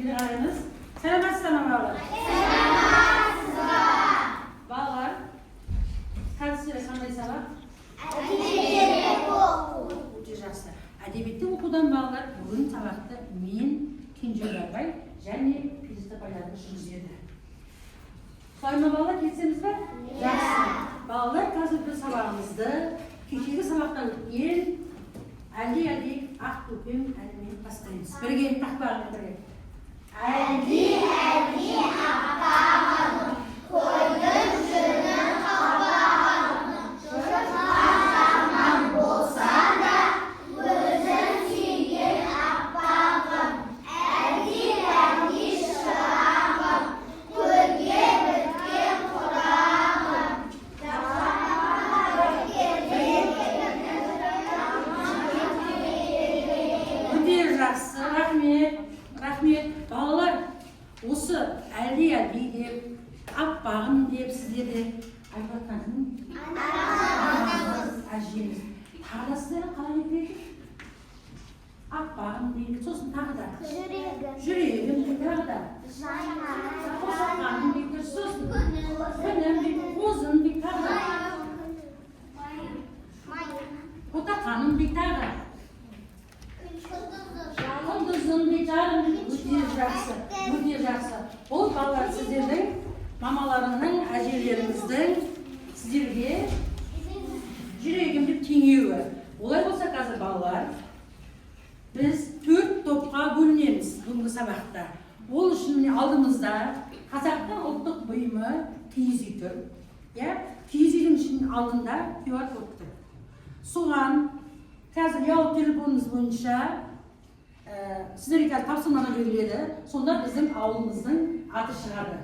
Қараймыз. Сәлеметсіздер ме, балалар? Балалар, қазір сіздерге қандай сабақ? Өте жақсы. Әдебиетті оқудан, балалар, бүгін сабақты мен, Кенжегүл апай және Перизат апайларымыз жүргізеді. Солай ма, балалар, келісеміз бе? Жақсы. Балалар, қазір біз сабағымызды кешегі сабақтан өткен «Әлди, әлди, ақ көкем» әнімен бастаймыз. Бірге, тақпағымен бірге. Әлди, әлди, аппағым, қойдың жүнін қалпағым, жұртқа жаман болса да, өзім сүйген аппағым. Әлди, әлди, шырағым, көрге біткен құрағым. Өте жақсы, рахмет, рахмет. Балалар, осы «әлди, әлди» деп, «аппағым» деп сіздерде айтып жатқан кім? Анамыз, әжеміз. Тағы да сіздер қалай айтады? «Аппағым» дейді, сосын тағы да? Жүрегім. «Жүрегім» дейді, тағы да? Жаным. «Қосақаным» дейді, сосын «күнім» дейді, «қозым» дейді, тағы да? «Ботақаным» дейді, тағы да? «Құндызым» дейді, «жарым» дейді. Өте жақсы, өте жақсы. Бұл, балалар, сіздердің мамаларыңның, әжелеріңіздің сіздерге «жүрегім» деп теңеуі. Олай болса, қазір, балалар, біз төрт топқа бөлінеміз бүгінгі сабақта. Ол үшін міне алдымызда қазақтың ұлттық бұйымы киіз үй тұр, иә. Киіз үйдің ішінің алдында QR код тұр. Соған қазір ұялы телефонымыз бойынша сіздерге қазір тапсырмалар беріледі. Сонда біздің ауылымыздың аты шығады.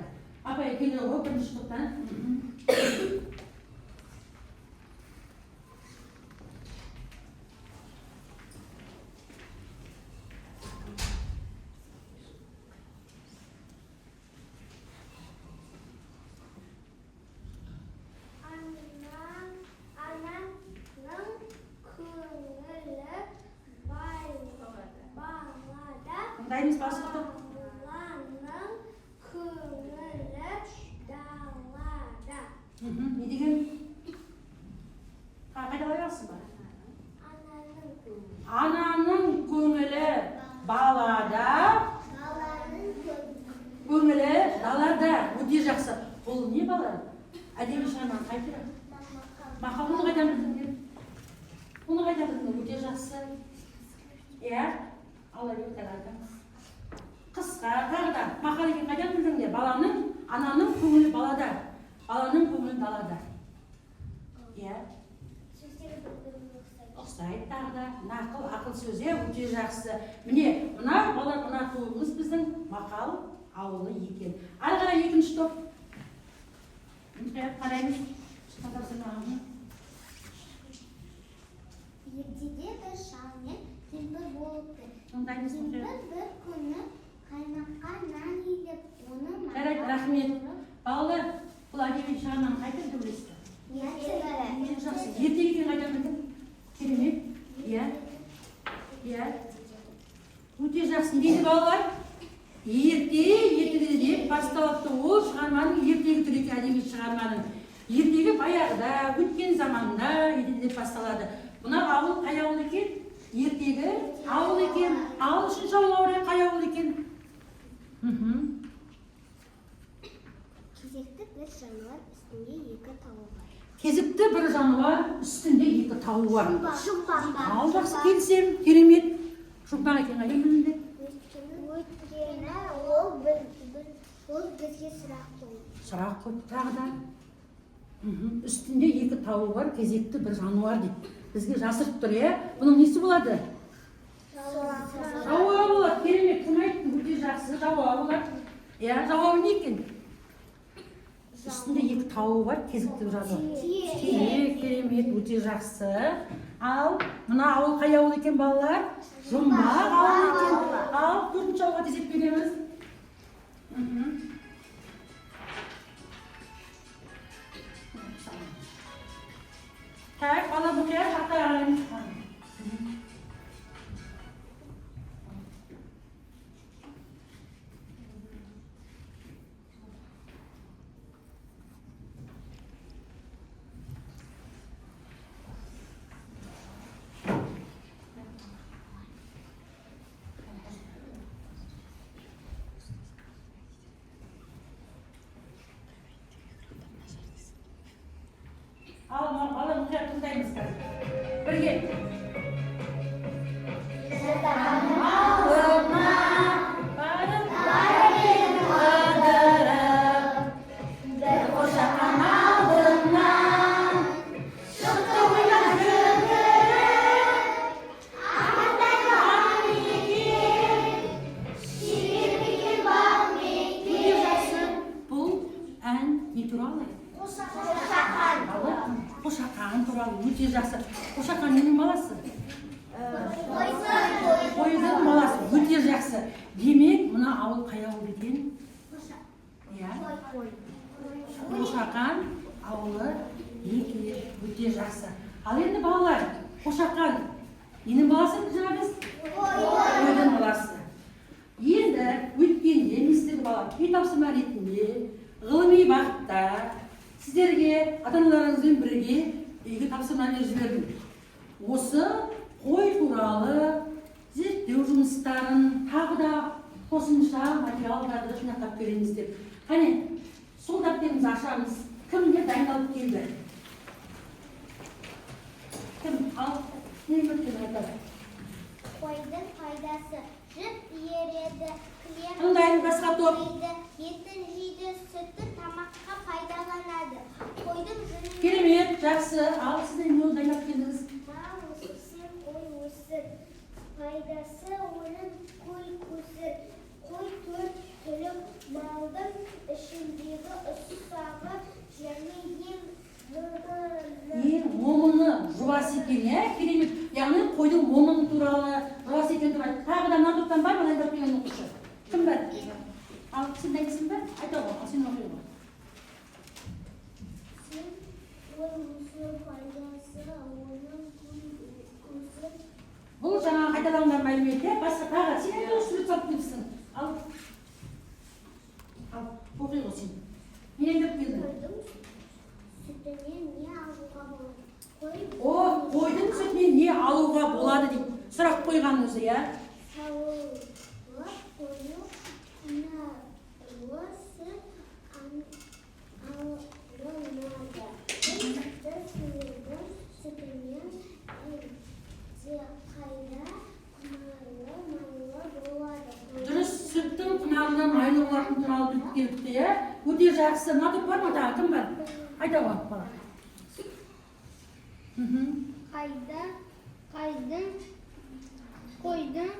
Апай, келе ғой бірінші топтан. Ананың көңілі балада. Тыңдаймыз, басқа топ. Баланың көңілі далада. Не деген? Қайталай аласыз ба? Ананың Ананың көңілі балада, баланың көңілі далада. Өте жақсы. Бұл не, бала? Әдеби шығарманың қай түрі? Мақал. Оны қайдан білдіңдер? Оны қайдан білдіңдер? Өте жақсы, иә. Алла бер тағы. Қысқа, тағы да мақал екен. Қайдан білдіңдер? Баланың, ананың көңілі балада, баланың көңілі далада, иә. Сөздері бір-біріне ұқсайды. Ұқсайды. Тағы да нақыл, ақыл сөз, иә. Өте жақсы. Міне, мына, балалар, мына тобымыз біздің Мақал ауылы екен. Ары қарай екінші топ. Мұқият қараймыз шыққан тапсырмаға. Ертеде бір шал мен кемпір болыпты. Тыңдаймыз Кемпір мұқият. бір күні қаймаққа нан илеп, оны Жарайды, майға рахмет. қуырып- Балалар, бұл әдеби шығарманың қай түрі деп ойлайсыздар? Ертегі. Өте жақсы. Ертегі екенін қайдан білдің? Керемет, иә, иә, өте жақсы. Не дейді, балалар? Ерте ертеде деп басталыпты. Ол шығарманың ертегі түрі екен. Әдеби шығарманың ертегі баяғыда, өткен заманда, ертеде деп басталады. Мына ауыл қай ауыл екен? Ертегі ауыл екен. Ал үшінші ауыл орай қай ауыл екен? Кезекті бір жануар үстінде екі тауы бар. Кезікті бір жануар үстінде екі тауы бар. Жұмбақ. Ал, жақсы, келісемін, керемет. Жұмбақ екен, қайдан білдіңдер? Өйткені ол бізге сұрақ қойды. Сұрақ қойды тағы да. Үстінде екі тауы бар кезекті бір жануар дейді. Бізге жасырып тұр, иә. Бұның несі болады? Жауабы болады. Керемет, кім айтты? Өте жақсы, жауабы болады, иә. Жауабы не екен? Үстінде екі тауы бар кезекті бір жануар. Түйе. Керемет, өте жақсы. Ал мына ауыл қай ауыл екен, балалар? Жұмбақ ауыл екен. Ал төртінші ауылға кезек береміз. Так, бала, мұқият жақта қараймыз. Тыңдаймыз қазір бірге. Ауылына барып, қыдырып, бір қошақан алдынан шықты ойнап жүгіріп. Екен, өте жақсы. Бұл ән не туралы? Ал, қошақан туралы. Өте жақсы. Қошақан ненің баласы? Қойдың баласы. Өте жақсы. Демек, мына ауыл қай ауыл екен? Иә, Қошақан ауылы екен. Өте жақсы. Ал енді, балалар, қошақан ненің баласы дедік жаңа біз? Қойдың баласы. Енді өткенде мен сіздерге, бала, үй тапсырма ретінде ғылыми бағытта сіздерге ата аналарыңызбен бірге үйге тапсырма беріп жібердім. Осы қой туралы зерттеу жұмыстарын, тағы да қосымша материалдарды жинақтап береміз деп. Қане, сол дәптерімізді ашамыз. Кімдер дайындалып келді? Кім? Ал, не өткен айтады? Қойдың пайдасы: жіп иіреді, кілем Тыңдаймын, басқа топ. тоқиды, етін жейді, сүтін тамаққа пайдаланады. Қойдың жүнін Керемет, жақсы. Ал сіз не дайындап келдіңіз? Мал өсірсең, қой өсір. Пайдасы оның көл көсір. Қой төрт түлік малдың ішіндегі ұсағы және ең момыны. Ең момыны, жуас екен, иә. Керемет. Яғни қойдың момыны туралы, жуас екені туралы айтты. Тағы да мына топтан бар ма дайындап келген оқушы? Кім бар? Ал, сен дайынсың ба? Айта ғой. Ал, сен оқи ғой. Сен қой өсір, пайдасы оның көл көсір. Бұл жаңағы қайталанған мәлімет, иә. Басқа тағы? Сен не сурет салып келіпсің? Ал, ал, оқи ғой. Сен не дайындап келдің? Қойдың сүтінен не алуға болады? Қой О, қойдың сүтінен не алуға болады дейді, сұрақ қойған өзі, иә. Сауылып қою құнарлы сүт алынады. Бұл сүтті сиырдың сүтінен әлдеқайда құнарлы, майлы болады. Дұрыс, сүттің құнарлы, майлы болатыны туралы біліп келіпті, иә. Өте жақсы. Мына топ бар ма тағы? Кім бар? Айта ғой, бала. Қайда қайдың қойдың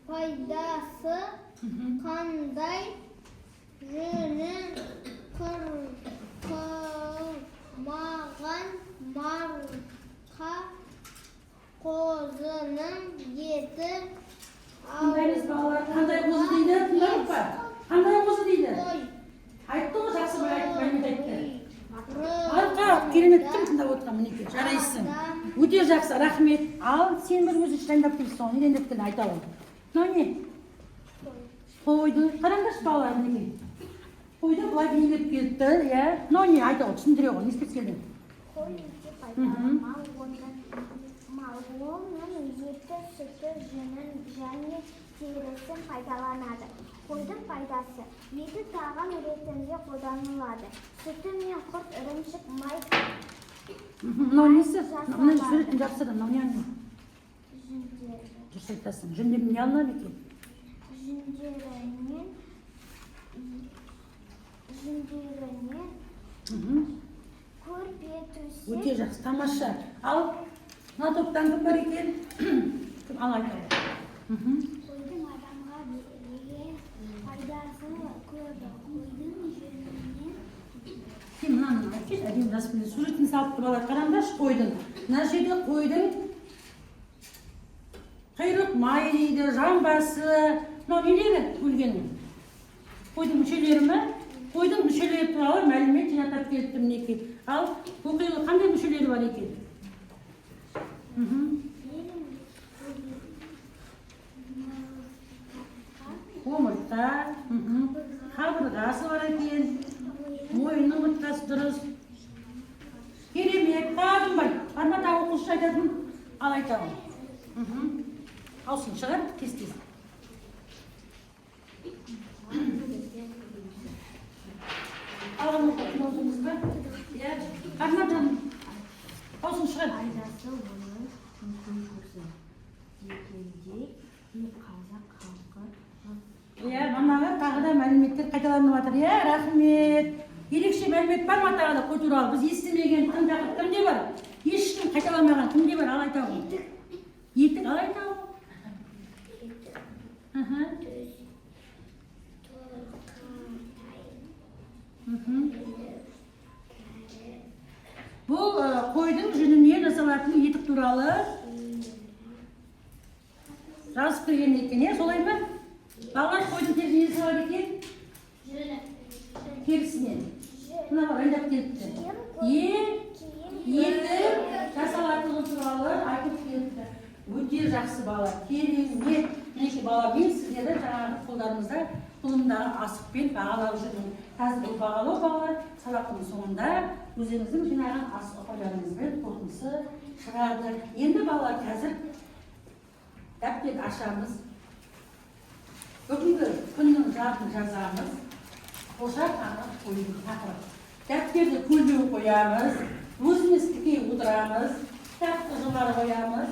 пайдасы қандай? Жүні қырқылмаған марқа. Қозының еті. Тыңдаймыз, балалар. Қандай қозы дейді? Тыңдадық па? Қандай қозы дейді? Қой. Айтты ғой, жақсы бір айтты, мәлімет айтты. Арқа, керемет. Кім тыңдап отырған? Мінекей, жарайсың, өте жақсы, рахмет. Ал сен бір өзің дайындап келіпсің ғой. Не дайындап келдің? Айта ғой. Мынау не? Қойды қараңдаршы, балалар, мінекей, қойды былай бейнелеп келіпті, иә. Мынау не? Айта ғой, түсіндіре ғой, не істеп келдің? Қой өте пайдалы мал. Оның еті, сүті, жүнін және терісін пайдаланады. Қойдың пайдасы: еті тағам ретінде қолданылады. Сүті мен құрт, ірімшік, май Мынау несі? Мына суретін жапсырды. Мынау не? Жүндері. Дұрыс айтасың. Жүнден не алынады екен? Жүндерінен көрпе, төсек. Өте жақсы, тамаша. Ал мына топтан кім бар екен? Кім? Ал, айта ғой. Қойдың адамға берген пайдасы көп. Қойдың жүнінен Сен мынаны айтшы, әдемі жазып, суретін салыпты. Балалар, қараңдаршы, қойдың мына жерде қойдың құйрық майы дейді, жамбасы. Мынау нелері өлгеннің? Қойдың мүшелері ме? Қойдың мүшелері туралы мәлімет жинақтап келіпті, мінекей. Ал, оқи ғой, қандай мүшелері бар екен? Омыртқа, қабырғасы бар екен, мойынның омыртқасы. Дұрыс, керемет. Тағы кім бар? Бар ма тағы оқушы айтатын? Ал, айта ғой. Аузын шығар, тез, тез. Алған оқып болдыңыз ба? Иә, бар ма, жаным? Аузын шығар. Иә, манағы тағы да мәліметтер қайталанып жатыр, иә. Рахмет. Ерекше мәлімет бар ма тағы да қой туралы? Біз естімеген тың тақырып кімде бар? Ешкім қайталамаған кімде бар? Ал, айта ғой. Етік. Ал, айта ғой. Аха. Бұл қойдың жүнінен жасалатын етік туралы жазып келген екен, иә, солай ма, балалар? Қойдың терісінен не жасалады екен? Терісінен мына бала дайындап келіпті. Етік жасалатындығы туралы айтып келіпті. Өте жақсы, балалар, керемет. Мінекей, бала, мен сіздерді жаңағы қолдарыңызда, қолымдағы асықпен бағалап жүрмін қазір. Бұл бағалау, балалар, сабақтың соңында өздеріңіздің жинаған асық ұпайларыңызбен қорытындысы шығады. Енді, балалар, қазір дәптерді ашамыз, бүгінгі күннің жадын жазамыз. Қошақ қанат қойдың тақырып. Дәптерді көлбеу қоямыз, өзіміз тіке отырамыз, кітапты жоғары қоямыз.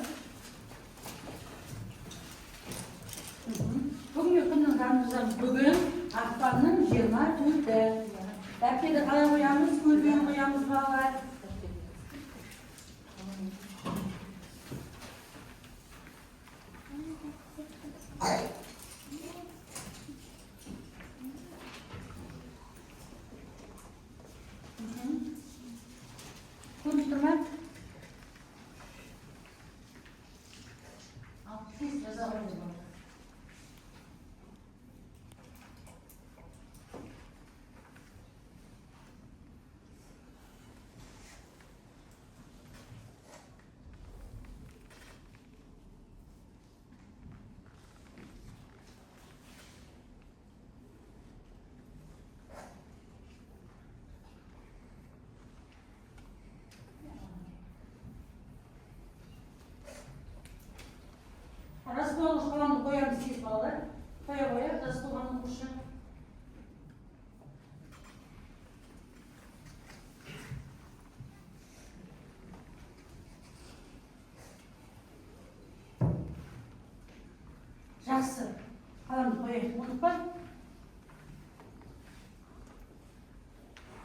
Бүгінгі күннің жадын жазамыз. Бүгін ақпанның 24-і. Дәптерді қалай қоямыз? Көлбеу қоямыз, балалар. Көрініп тұр ма? Ал, тез жаза қойыңыз, балалар. Жас болған қаламды қоямыз тез, балалар. Қоя қояйық, жас болған оқушы. Жақсы. Қаламды қояйық. Болдық па?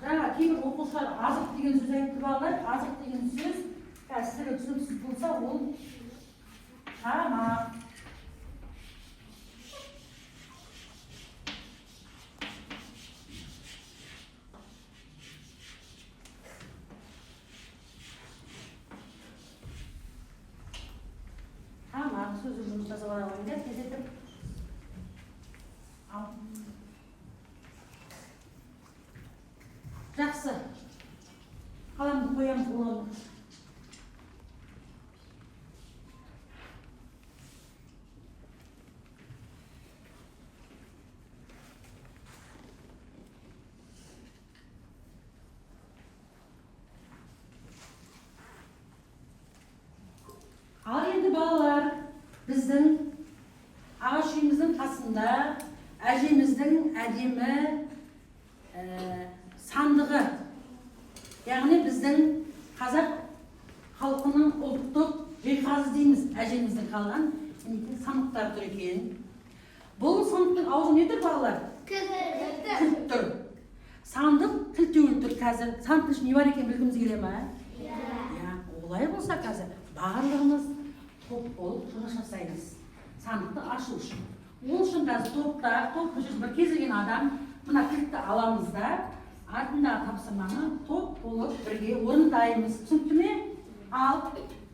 Жаңа кейбір оқушылар азық деген сөз айтты, балалар. Азық деген сөз қазір сіздерге түсініксіз болса, ол тамақ. Тамақ сөзі жұмыс жасап ала қойыңдар тездетіп. Ал. Жақсы. Қаламды қоямыз оған. Ал енді, балалар, біздің ағаш үйіміздің қасында әжеміздің әдемі сандығы, яғни біздің қазақ халқының ұлттық жиһазы дейміз, әжеміздің қалған мінекей сандықтар тұр екен. Бұл сандықтың аузы не тұр, балалар? Кілт тұр. Сандық кілттеулі тұр. Қазір сандықтың ішінде не бар екенін білгіміз келе ма? Иә, олай болса, қазір барлығымыз топ болып жұмыс жасаймыз сандықты ашу үшін. Ол үшін қазір топта, топ мүшесі бір кез келген адам мына кілтті аламыз да, артындағы тапсырманы топ болып бірге орындаймыз. Түсінікті ме? Ал,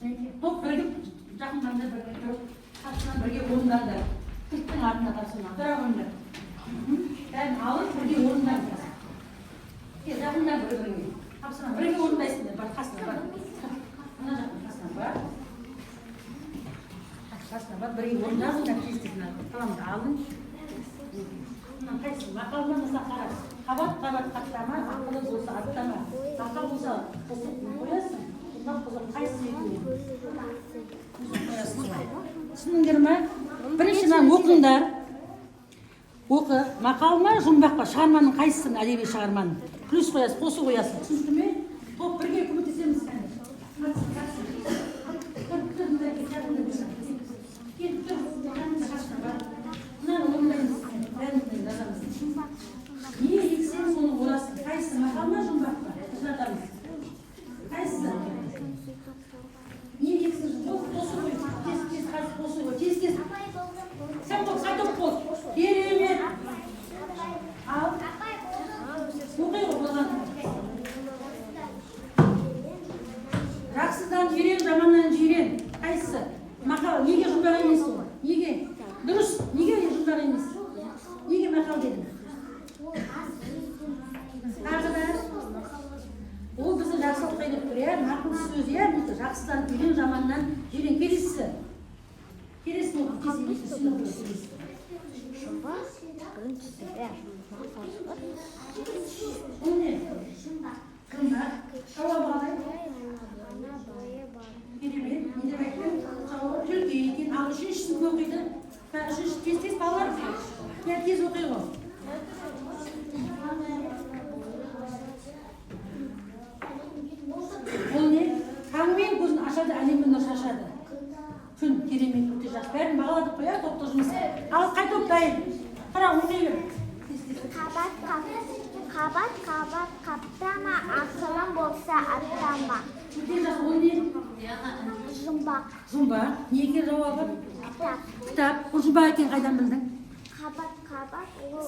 мінекей, топ бірігіп, жақындарыңдар, бірге тұрып, тапсырманы бірге орындаңдар. Кілттің артында тапсырма. Тұра қойыңдар. Бәрін алып, бірге орындаңдар. Кел, жақындар, бір біріңе тапсырма бірге орындайсыңдар. Бар, қасына бар, мына жақтың қасына бар, қасына бар, бірге орындаңдар. Тез тез мына қаламды алың. Мына қайсысы мақал ма? Мысалы, қара: қабат қабат қаттама, ақылы болса аттама. Мақал болса, қоясың, жұмбақ болса, қайсысы екеуі өзің қоясың. Солай түсіндіңдер ма? Бірінші мынаны оқыңдар. Оқы, мақал ма, жұмбақ па? Шығарманың қайсысын, әдеби шығарманың плюс қоясың, қосу қоясың. Түсінікті ме? Топ бірге көмектесеміз. Кәне, қатысы, қатысы. Тұр, тұр, мында кел, жақында бер. Кел, тұр, жақында, қасына бар. Мынаны орындаймыз. Бұл не? Жұмбақ. Жауабы қалай? Керемет. Не деп айттың? Жауабы түлкі екен. Ал үшіншісін кім оқиды? Үшінші, тез, тез, балалар. Иә, тез оқи ғой. Бұл не? Таңмен көзін ашады, әлемге нұр шашады. Күн. Керемет, өте жақсы. Бәрін бағаладық қой, иә, топтық жұмыс. Ал қай топ дайын? Қара, оқи бер. Тез, тез. Қабат қабат қабат қаптама, ақылың болса аттама. Өте жақсы. Ол не? Жұмбақ. Жұмбақ. Не екен жауабы? Кітап. Кітап. Бұл жұмбақ екенін қайдан білдің? Қабат қабат ол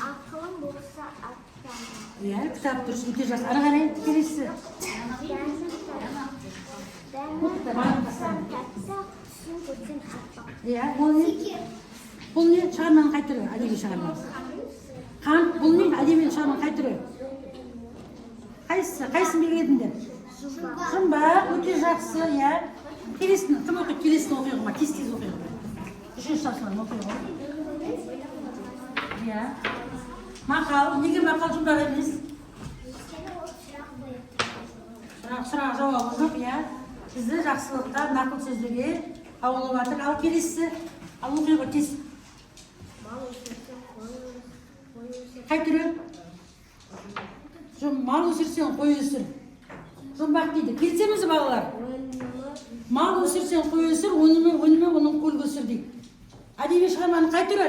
ақылың болса аттама. Иә, кітап, дұрыс, өте жақсы. Ары қарай келесі. Дәмін татсаң тәтті, түсін көрсең аппақ. Иә, ол не? Бұл не? Шығарманың қай түрі? Әдеби шығарма. Қант. Бұл не? Әдеби шығарманың қай түрі? Қайсысы? Қайсысын белгіледіңдер? Жұмбақ. Өте жақсы, иә. Келесіні кім оқиды? Келесіні оқи ғой, тез, тез оқи ғой. Үшінші тапсырманы оқи ғой. Иә. Мақал. Неге мақал жұмбақ емес? Сұрақ жауабы жоқ, иә. Бізді жақсылыққа, нақыл сөздерге баулып жатыр. Ал келесісі, ал оқи ғой тез. Қай түрі? Мал өсірсең, қой өсір. Жұмбақ дейді. Келісеміз бе, балалар? Мал өсірсең, қой өсір, өнімі оның көл өсір дейді. Әдеби шығарманың қай түрі?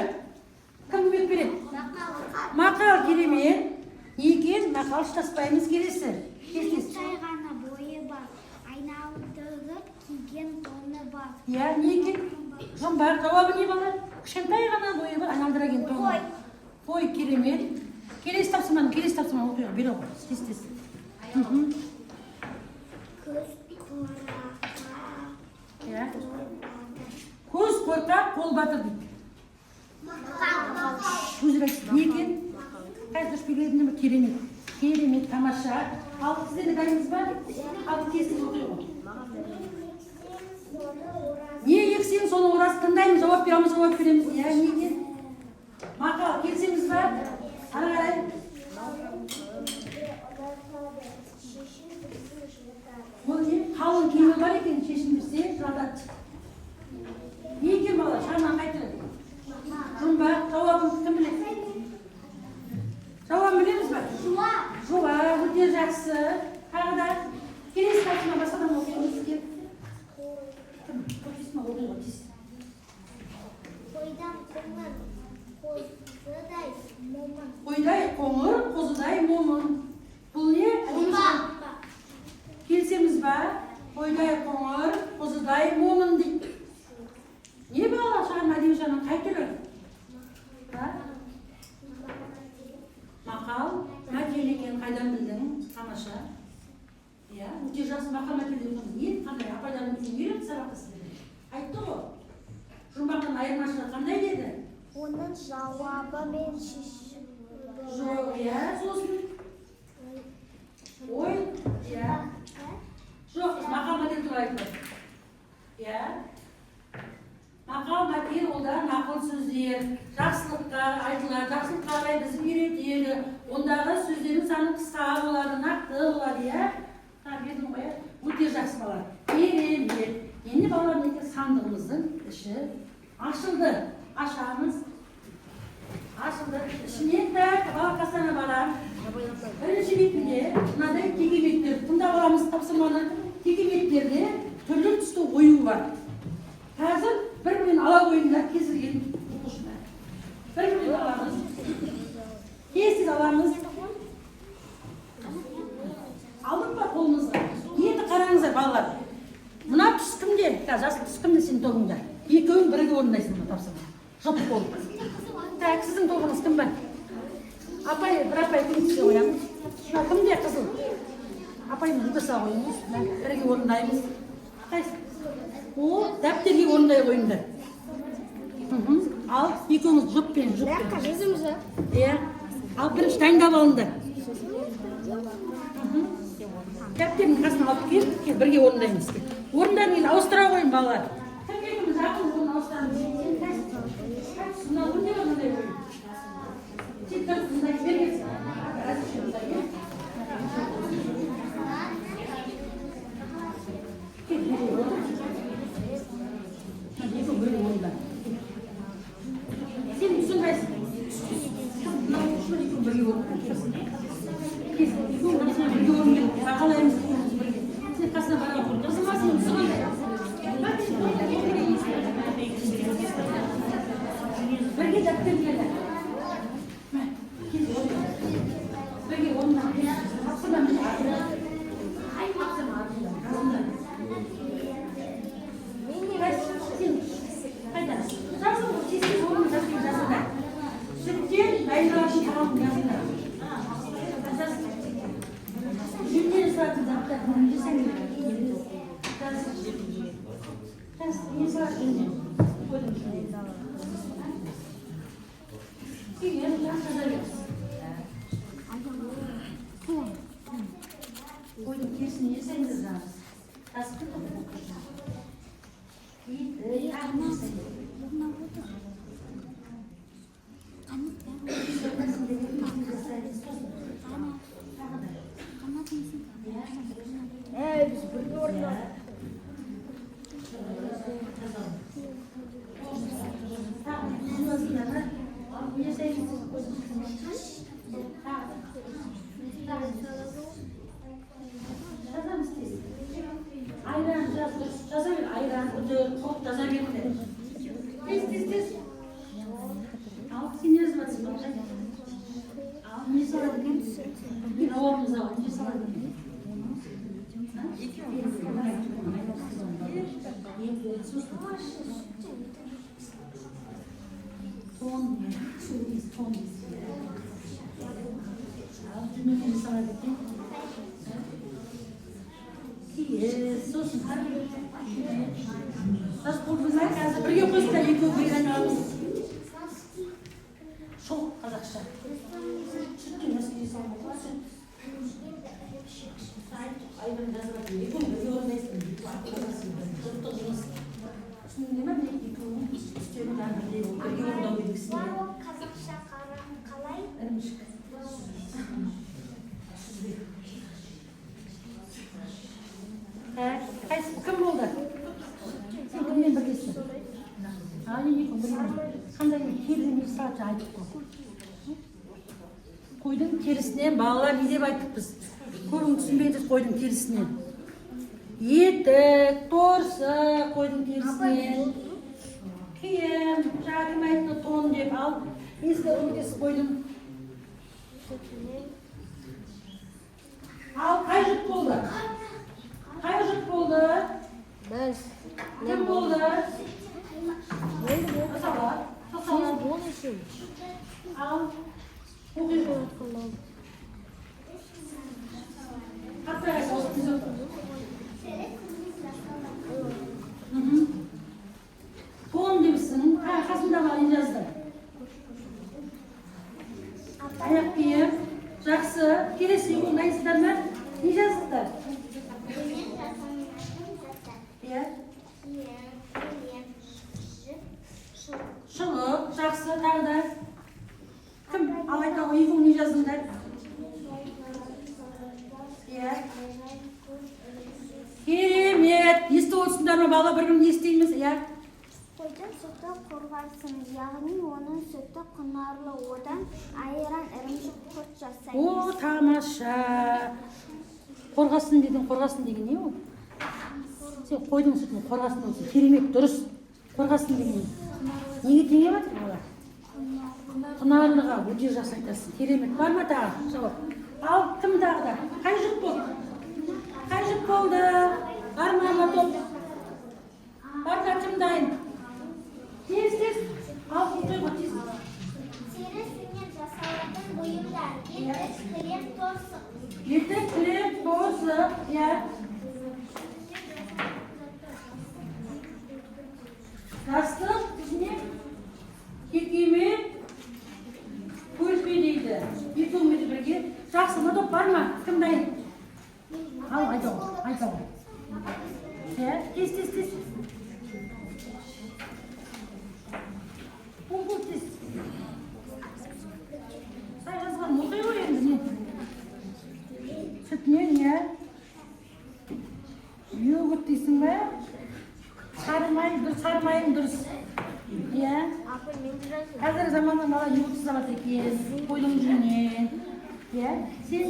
Кім көмек береді? Мақал. Керемет. Не екен? Мақал, шатаспаймыз. Келесі. Тез, тез. Кішкентай ғана бойы бар, айналдырып киген тоны бар. Иә, не екен? Жұмбақ. Жауабы не, бала? Кішкентай ғана бойы бар, айналдыра киген тоны. Қой. Қой, керемет. Келесі тапсырманы оқи ғой, бере ғой. Тез, тез. Көз қорқақ, Иә. Көз қорқақ, қол батыр дейді. Өздері айтсын. Не екен? Қазір дұрыс белгіледіңдер ме? Керемет. Керемет, тамаша. Ал сіздер де дайынбыз ба? Ал тез, тез оқи ғой. Не ексең, соны орасың. Тыңдаймыз, жауап бере алмаса, жауап береміз. Иә, не екен? Мақал, келісеміз ба? Ары қарай. Ол не? Қалың киімі бар екен, шешіндірсе, жылатады. Не екен, бала? Шығарманың қай түрі? Жұмбақ. Жауабын кім біледі? Жауабын білеміз ба? Жуа, өте жақсы. Тағы да келесі тапсырма, басқадан оқимыз. Кел. Кім? Оқисың ба? Оқи ғой, тез. Қойдан қоңыр, қозыдай момын. Қойдай қоңыр, қозыдай момын. Бұл не? Келісеміз ба? Қойдай қоңыр, қозыдай момын дейді. Не, бала, шығарма, әдеби шығарманың қай түрі? А? Мақал, мәтел екен, қайдан білдің? Тамаша. Иә, өте жақсы. Мақал мәтел деген не? Қандай апайларымыз үйретті сабақта сіздерге? Айтты ғой. Жұмбақтан айырмашылығы қандай деді? Оның жауабы мен шешімі. Жоқ, иә, сосын ой, иә. Жоқ, мақал мәтел туралы айтты. Иә. Мақал мәтел ол да нақыл сөздер, жақсылыққа айтылады, жақсылыққа қарай бізді үйретеді. Ондағы сөздердің саны қысқа болады, нақты болады, иә. Тағы бердім ғой, иә. Өте жақсы, балалар. Керемет. Енді, балалар, мінекей, сандығымыздың іші ашылды. Ашамыз. Ашылды. Ішінен, так, бала қасына барамын. Бірінші бетінде мынадай текеметтер. Тыңдап аламыз тапсырманы. Текеметтерде түрлі түсті ою бар. Қазір бір бірінен ала қойыңдар, кез келген оқушыны. Бір бірінен аламыз. Тез, тез аламыз. Алдық па қолымызға? Енді қараңыздар, балалар. Мына түс кімде? Қазір жасыл түс кімде сенің тобыңда? Екеуің бірге орындайсың мына тапсырманы. Жұп болып. Так, сіздің тобыңыз кім бар? Апай, бір апай көмектесе қоямыз. Мына кімде қызыл? Апаймен үлгі қойыңыз. Мына бірге орындаймыз. Қайсы? О, дәптерге орындай қойыңдар. Ал, екеуіңіз жұппен, жұппен. Иә. Ал бірінші дайындап алыңдар. Дәптердің қасына алып кел, кел, бірге орындаймыз. Орындарын енді ауыстыра қойын, балалар. Кімге кім жақын, оны ауыстырамыз. Сен қайсы? Бірге дәптер келді. Мә, кел, отыр. Бірге орнына. Тапсырма, міне, артында. Тапсырма артында, қасында. Сен қайда? Жазың ғой, тез тез орнына жазып жазыңдар. Сүттен дайындалатын тағам жазыңдар. Жаз. Жүннен жасалатын заттар не жасаңдар? Жаз. Жаз, не салады жүннен? Қойдың жүнінен. Киім, жаз, жаза бер. Қойдың терісін не жасаймыз жаңа? Жазып кеттік қой. Еті, тағы не жасаймыз? Жасаймыз, сосын тағы да. Ей, біз бірге орындадық. Тағы не жазасыңдар, а? Не жасаймыз? Тағы да. Тағы не? Жазамыз тез. Айран жаз, дұрыс. Жаза бер, айран, үтір, құрт жаза беріңдер. Тез, тез, тез. Ал, сен не жазып жатырсың, балжан? Ал, не салады екен? Мен ауамыз ау, не салады екен? А? Еті, сосын. Тон, су дейсіз, тон дейсіз. Ал, жүннен не салады екен? Киіз, сосын. Жас қойыңыздар, қазір бірге қойсыздар, екеуі бірге айналамыз. Шоқ қазақша. Сүттен носки салып ғой, сүт. Айран жазып жатыр. Екеуің бірге орындайсың. Жұптық жұмыс. Түсіндің ме? Міне, екеуің үстелдің бәрі бірдей болып бірге орындау керексіңдер. Қазақша қалай? Ірімшік. Сүзбе. Так, қайсы кім болды? Сен кіммен біргесің? А, екеуің бірге. Қандай теріден не салады, жаңа айттық қой. Қойдың терісінен, балалар, не деп айттық біз? Көбің түсінбей жүрсіз. Қойдың терісінен етік, торсы, қойдың терісінен киім. Жаңа кім айтты тон деп? Ал, несі көмектесіп қойдың? Ал, қай жұп болды? Қай жұп болды? Біз. Кім болды? Жасала, жасала. Ал, оқи ғой. Қаттырақ айт, осы тез отыр. Тон депсің. Қасындағы не жазды? Аяқ киім. Жақсы. Келесі, екеуің дайынсыздар ма? Не жаздыңдар? Жүннен жасалынатын заттар. Иә. Киім, кілем, жіп, шұлық. Шұлық, жақсы, тағы да. Кім? Ал, айта ғой, екеуің не жаздыңдар? Иә. Керемет. Естіп отырсыңдар ма, бала, бір бірін естиміз, иә? Қойдың сүті қорғасын, яғни оның сүті құнарлы, одан айран, ірімшік, құрт О, жасаймыз. тамаша. Қорғасын дедің, қорғасын деген не ол? Сен қойдың сүтін қорғасын болсын. Керемет, дұрыс. Қорғасын деген неге теңеп жатыр, бала? Құнарлыға. Өте жақсы айтасың. Керемет. Бар ма тағы жауап? Ал, кім тағы да? Қай жұп болды? Қай жұп болды? Бар ма ана топ? Бар ма, кім дайын? Тез, тез. Ал, оқи ғой, тез. Терісінен жасалатын бұйымдар: етік, кілем, торсық. Етік, кілем, торсық, иә. Жастық, ішіне кекеме көрпе дейді. Екеуімен де бірге. Жақсы, мына топ бар ма? Кім дайын? Ал, айта ғой, айта ғой. Иә, тез, тез, тез. Оқы, тез. Сай жазған, оқи ғой енді, не? Сүтінен, иә. Йогурт дейсің ба? Сары май, дұрыс, сары майың дұрыс. Иә. Апай, мен де жаздым. Қазіргі заманда бала йогурт жасап жатыр екен, қойдың жүнінен. Иә, сен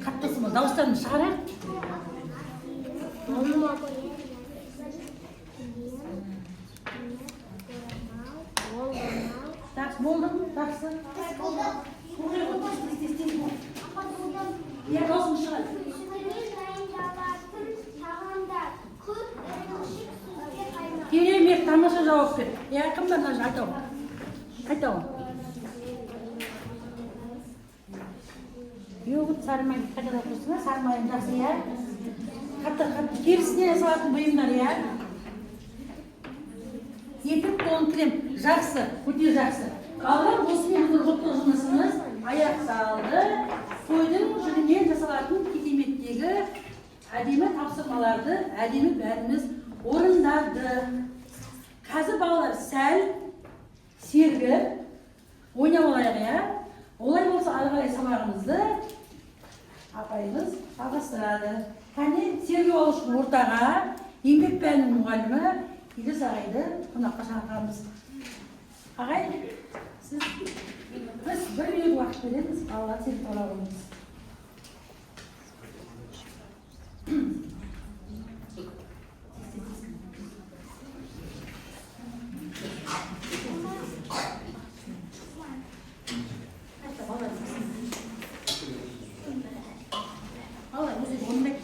қатты болсын, дауыстарын шығарайық. Болдым, апай. Киім, орамал. Болды, жақсы. Оқи ғой, тез, тез, тез, тез. Иә, дауысың шығады. Сүтімен дайындалатын тағамдар. Құрт, ірімшік, сүзбе, қаймақ. Керемет, тамаша жауап берді. Иә, кім бар мына жерде? Айта ғой. Айта ғой. Йогурт, сары май қайталап тұрсың ба? Сары майын жақсы, иә? Қатты, қатты. Терісіне жасалатын бұйымдар, иә? Етік, тон, кілем. Жақсы, өте жақсы. Балалар, осымен біздің топтық жұмысымыз аяқталды. Қойдың жүнінен жасалатын кереметтегі әдемі тапсырмаларды әдемі бәріміз орындады. Қазір, балалар, сәл сергіп ойнап алайық, иә? Олай болса, ары қарай сабағымызды апайымыз жалғастырады. Кәне, сергіп алу үшін ортаға еңбек пәнінің мұғалімі Елдос ағайды қонаққа шақырамыз. Ағай, сіз, біз бір минут уақыт береміз, балалар сергіп ала қойыңыз. Қайта, балалар, балалар өздері орындайды.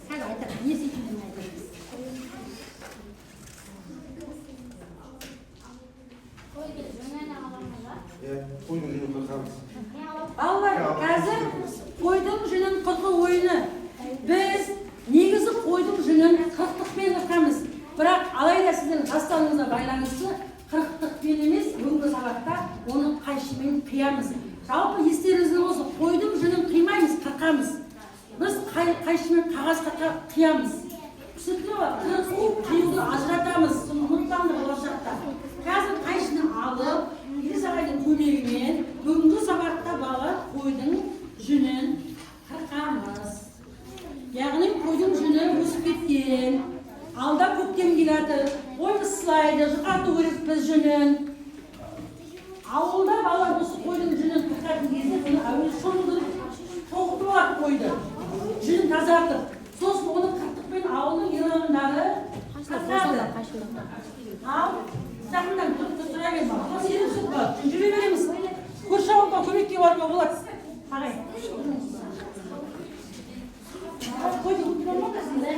Қазір айтады, не істейтінін айтады. Иә, қойдың жүнін қырқамыз. Балалар, қазір қойдың жүнін қырқу ойыны. Біз негізі қойдың жүнін қырықтықпен қырқамыз, бірақ алайда сіздің жастарыңызға байланысты қырықтықпен емес, бүгінгі сабақта оны қайшымен қиямыз. Жалпы естеріңізде болсын, қойдың жүнін қимаймыз, қырқамыз. Біз қайшымен қағаз қиямыз. Түсінікті ма? Қырқу, қиюды ажыратамыз, соны ұмытпаңдар болашақта. Қазір қайшыны алып, Елис ағайдың көмегімен бүгінгі сабақта, балалар, қойдың жүнін қырқамыз. Яғни қойдың жүні өсіп кеткен, алда көктем келеді, қой ысылайды, жұқарту керекпіз жүнін. Ауылда, балалар, осы қойдың жүнін қырқатын кезде бұны әуелі шомылдырып, тоғытып алады, қойды жүнін тазартып, сосын оны қыртықпен ауылдың ер адамдары қырқады. Ал жақыннан тұрып тұра бер, бала, сенімсіз бар, жүре береміз. Көрші ауылға көмекке баруға болады. Ағай, қойды ұмытып алмаңдарсыңдар.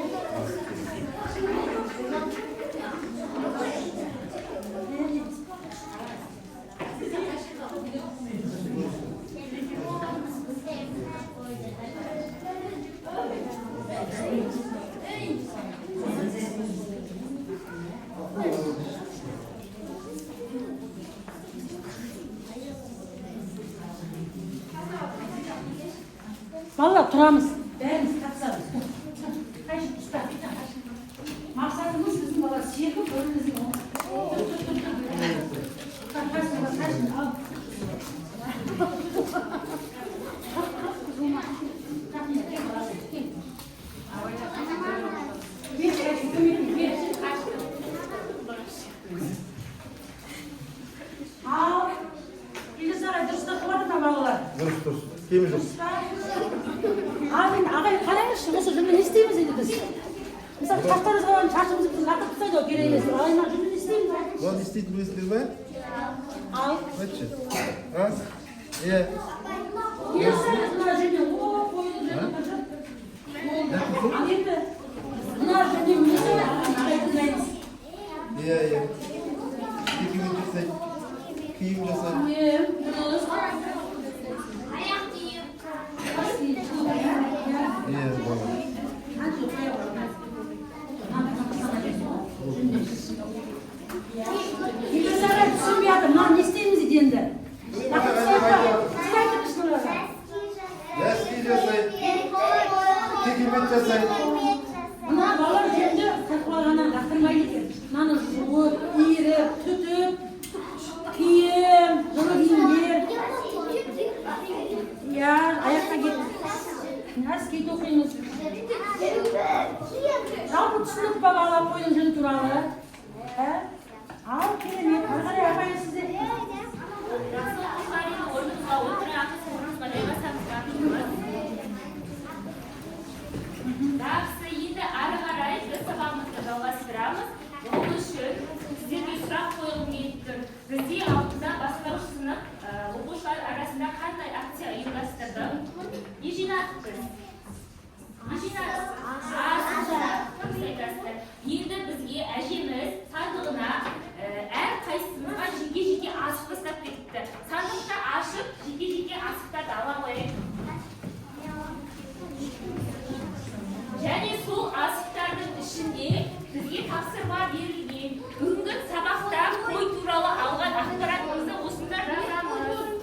Балалар, тұрамыз, бәріміз қатысамыз. Қайшы, ұста. Мақсатымыз біздің, бала, сергіп, біріміздің. Тұр, тұр, тұр, тұр. Қайшы, қайшы, ал. Жақын, кел, бала, кел. Бер, қайшы, көмекке, бер. Ал, Елдос ағай, дұрыс қылып жатыр ма балалар? Дұрыс, дұрыс. Кемі жоқ. Дұрыс па? Ал енді, ағай, қараңызшы, осы жүнді не істейміз енді біз? Мысалы, шаштарымызға барып, шашымызды біз лақтырып тастайды ғой, керек емес. Ал енді жүнді не істейміз, айтыңызшы. Бұны не істейтінін білесіңдер ме? Ал. Айтшы. А? Иә. Елдос ағай, мына жүнді, о, қойдың жүні қырқып болды. Ал енді мына жүнді не істейміз, ағай, тыңдаймыз. Иә. Киім жасайды. Киім жасайды. Иә, дұрыс. Аяқ киім. Бас киім, иә. Иә, бала. Қанша қоя алады? Елдос ағай, түсінбей жатыр, мынаны не істейміз дейді енді? Лақтырып тастайық па? Сіз айтыңызшы мыналарға. Носки жасайды. Текемет жасайды. Мына балалар жүнді қырқып алғаннан лақтырмайды екен. Мынаны жуып, Ішінде бізге тапсырма берілген. Бүгінгі сабақта қой туралы алған ақпаратымызды осында жазамыз.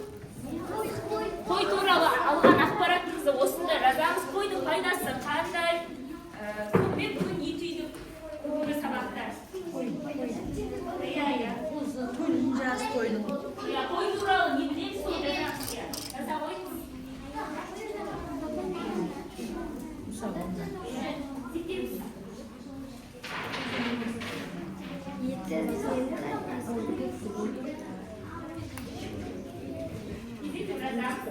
Қой туралы алған ақпаратымызды осында жазамыз. Қойдың пайдасы қандай? Сонымен, бүгін не түйдік бүгінгі сабақта? Иә. Осы төлін жаз қойдың. Иә, қой туралы не білеміз, соны жазамыз, иә. Жаза қойыңыз. Мысалы. Иә, зерттейміз. Еті. Тездетіп жазамыз.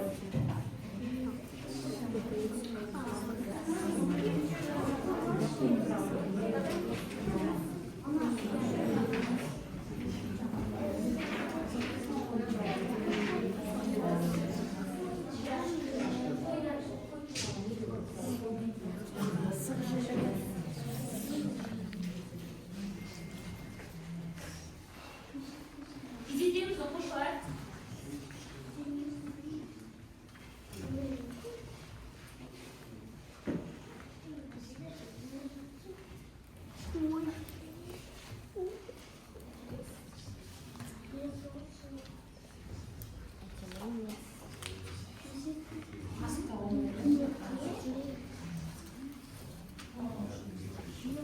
Тездетеміз, оқушылар.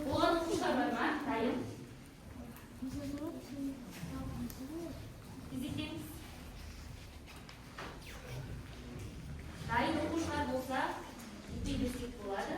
Болған оқушылар бар ма? Дайын. Тездетеміз. Дайын оқушылар болса, оқи берсек болады.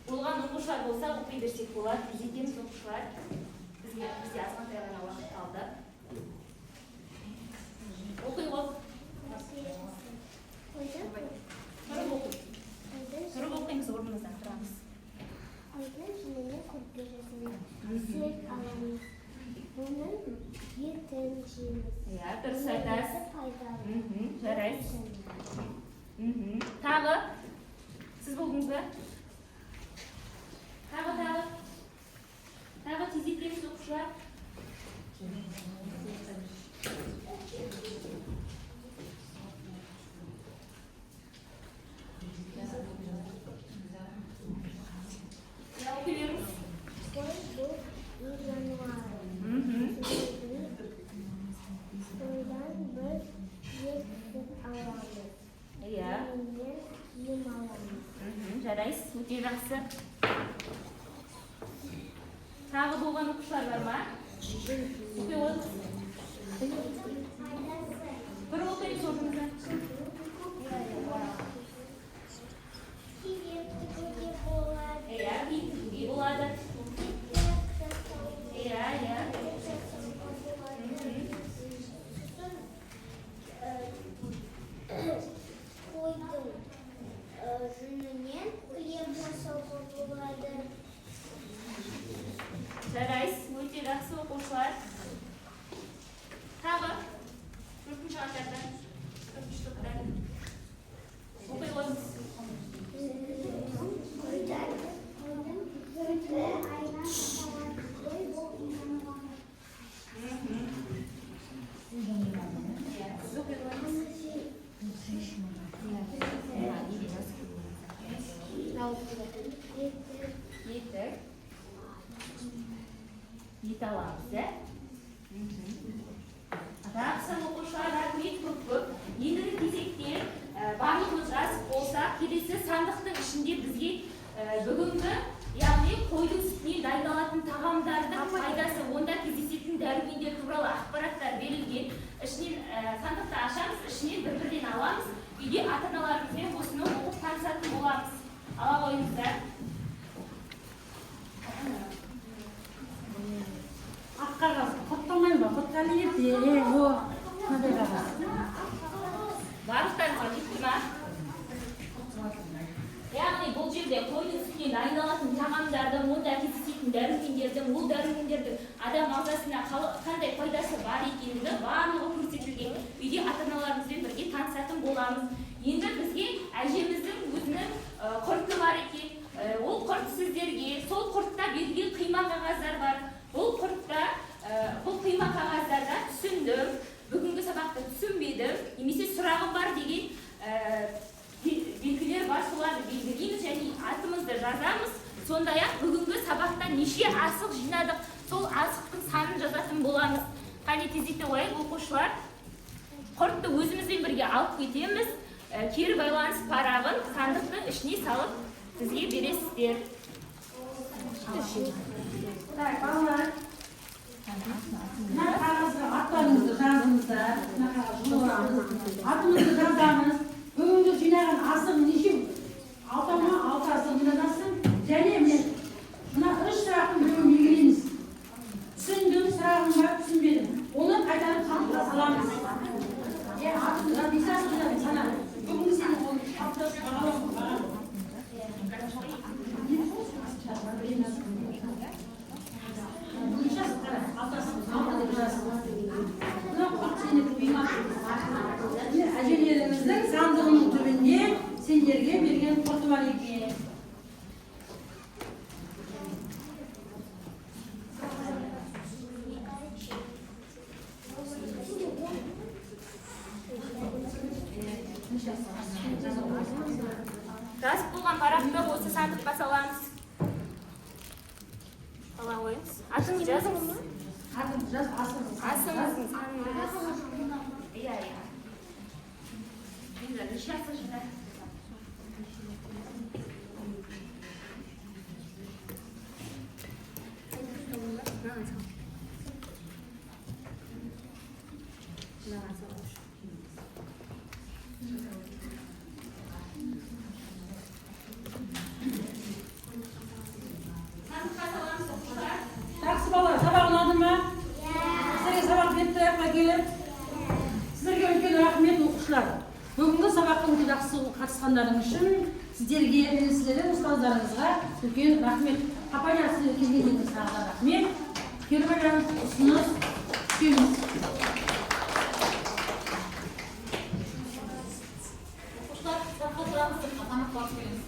Болған оқушылар болса, оқи берсек болады. Тездетеміз, оқушылар. Бізде азғантай ғана уақыт қалды. Оқи ғой. Тұрып оқи. Тұрып оқимыз, орнымыздан тұрамыз. Қойдың жүнінен көрпе жасаймыз, сүйек аламыз, оның етін жейміз. Иә, дұрыс айтасыз. Еті пайдалы. Жарайсыз. Тағы сіз болдыңыз ба? Тағы, тағы, тағы, тездетеміз, оқушылар. Иә, оқи беріңіз. Қой — бұл үй жануары. Себебі қойдан біз ет, сүт аламыз. Жүнінен киім аламыз. Жарайсыз, өте жақсы. Тағы болған оқушылар бар ма? Оқи қойыңыз. Тұрып оқимыз орнымыздан. Киім тігуге болады. Иә, киім тігуге болады. Етік жасауға Иә. етік жасауға болады. Сосын қойдың жүнінен кілем жасауға болады. Жарайсыз, өте жақсы, оқушылар. Тағы төртінші қатардан, төртінші топтан оқи қойыңыз. Қойдан қойдың сүті, айран жасалады. Қой — бұл үй жануары. Иә, сіз оқи қойыңыз. Иә, Етік. Етік. Ет аламыз, иә? Жақсы, оқушылар, рахмет көп көп. Ендігі кезекте барлығымыз жазып болсақ, келесі сандықтың ішінде бізге бүгінгі, яғни қойдың сүтінен дайындалатын тағамдардың пайдасы, онда кездесетін дәрумендер туралы ақпараттар берілген. Ішінен сандықты ашамыз, ішінен бір бірден аламыз. Үйде ата аналарымызбен осыны оқып танысатын боламыз. Ала қойыңыздар. Ақ қағаз құрттамаймын ба, Құртқали? Ете о, мынандай қағаз. Барлықтарыңызға жетті ма? жерде қойдың сүтінен дайындалатын тағамдардың, онда кездесетін дәрумендердің, ол дәрумендердің адам ағзасына қандай пайдасы бар екендігі барлығы көрсетілген. Үйде ата-аналарымызбен бірге танысатын боламыз. Енді бізге әжеміздің өзінің құрты бар екен. Ол құрт сіздерге, сол құртта берілген қима қағаздар бар. Бұл құртта, бұл қима қағаздарда түсіндім, бүгінгі сабақты түсінбедім, немесе сұрағым бар деген белгілер бар, соларды белгілейміз және атымызды жазамыз. Сондай-ақ бүгінгі сабақта неше асық жинадық, сол асықтың санын жазатын боламыз. Қане, тездете қояйық, оқушылар. Құртты өзімізбен бірге алып кетеміз. Кері байланыс парағын сандықтың ішіне салып бізге бересіздер. Так, балалар, мына қағазға аттарыңызды жазыңыздар. Мына қағаз жұлып, атымызды жазамыз. Бүгінгі жинаған асық неше? Алтау ма? Алты асығын жазасың. Және міне мына үш сұрақтың біреуін белгілейміз: түсіндім, сұрағым бар, түсінбедім. Оны қайтарып сандыққа саламыз. Иә, атымызды неше асық жинадың, сана. Бүгінгі сенің ол қалыптасып бағалау бағаң. Неше асық, қара, алты асық, алты деп жазасың. Мына құрт сенікі, бұйма. Міне, әжелеріңіздің сандығының түбінде сендерге берген құрты бар екен. Жазып болған парақты осы сандыққа саламыз. Ала қойыңыз. Атыңызды жазыңыз. Атыңды жаз, асығыңыз. Асығыңыздың санын жаз. Иә. Енді неше асық жинадық? Мынаған сал. Мынаған сал. Сандыққа саламыз, оқушылар. Жақсы, балалар, сабақ ұнады ма? Сіздерге сабақ бетті аяққа келіп. Сіздерге үлкен рахмет, оқушылар. Бүгінгі сабаққа өте жақсы қатысқандарың үшін сіздерге және сіздердің ұстаздарыңызға үлкен рахмет. Апайлар, сіздерге келгендеріңізге тағы да рахмет. Кері байланыс, ұсыныс күтеміз. Оқушылар, сабаққа тұрамыз, тамақ барып келеміз.